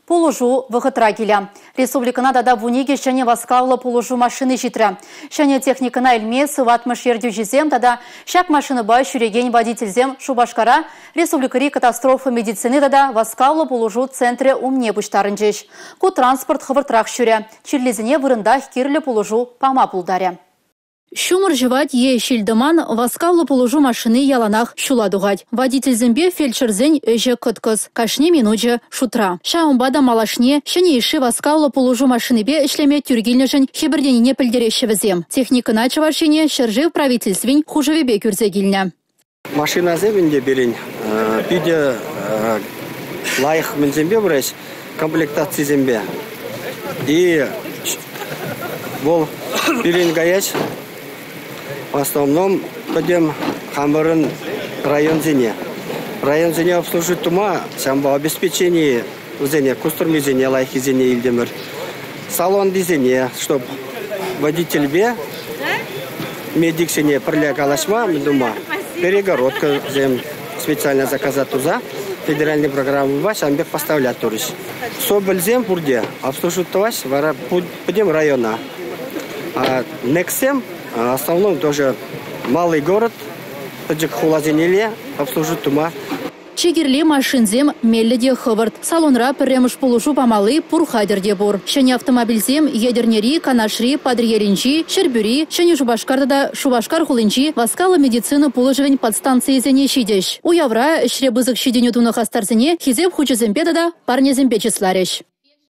Пулӑшу вӑхӑтра килӗ. Республикӑна тата 12 ҫӗнӗ васкавлӑ пулӑшу машини ҫитрӗ. Ҫӗнӗ техникӑна илме сыватмӑш ертӳҫисем тата ҫак машинӑпа ҫӳрекен водительсем Шупашкара Республикӑри катастрофа медицини тата васкавлӑ пулӑшу центрӗ умне пуҫтарӑнчӗҫ. Ку транспорт хӑвӑртрах ҫӳрӗ, чирлисене вырӑнтах кирлӗ пулӑшу пама пултарӗ. Ҫумӑр ҫӑвать е ҫил-тӑман, васкавлӑ пулӑшу машини яланах ҫула тухать. Водительсемпе фельдшерсен ӗҫӗ кӑткӑс, кашни минучӗ шутра. Ҫавӑнпа та малашне ҫӗнӗ йышши васкавлӑ пулӑшу машинипе ӗҫлеме тӳр килнӗшӗн хӗпӗртенине пӗлтереҫҫӗ вӗсем. Техникӑна Чӑваш Ене ҫӗршыв правительствин хушӑвӗпе кӳрсе килнӗ. Машинасем ӗнтӗ пирӗн питӗ лайӑх мӗнсемпе пыраҫ, комплектацисемпе. И вӑл пирӗн каять в основном пӗтӗм хамӑрӑн районсене. Районсене обслуживать тума ҫавӑнпа обеспечени вӗсене кустӑрмисене лайӑххисене илтӗмӗр. Салонтисене, чтоб водительпе медиксене пӗрле калаҫма, мӗн тума, перегородкӑсем специально заказать туса федеральный программӑпа ҫавӑн пек поставлять турӗҫ. Собольсем пурте обслуживать тӑваҫ, вара пӗтӗм района. А НЭКсем в основном тоже малый город, пӗчӗк хуласене обслуживать тума. Чи кирли машинсем меллӗ те хӑвӑрт. Салонра пӗрремӗш пулӑшу памалли пур хатӗр те пур. Ҫӗнӗ автомобильсем Етӗрнери, Канашри, Патӑрьелӗнчи, Ҫӗрпӳри, Ҫӗнӗ Шупашкар тата Шупашкар хулинчи васкавлӑ медицина пулӑшӑвӗн подстанцийӗсене ҫитӗҫ. Уявра ӗҫре пысӑк ҫитӗнӳ тунӑ хастарсене Хисеп хучӗсемпе тата парнесемпе чысларӗҫ.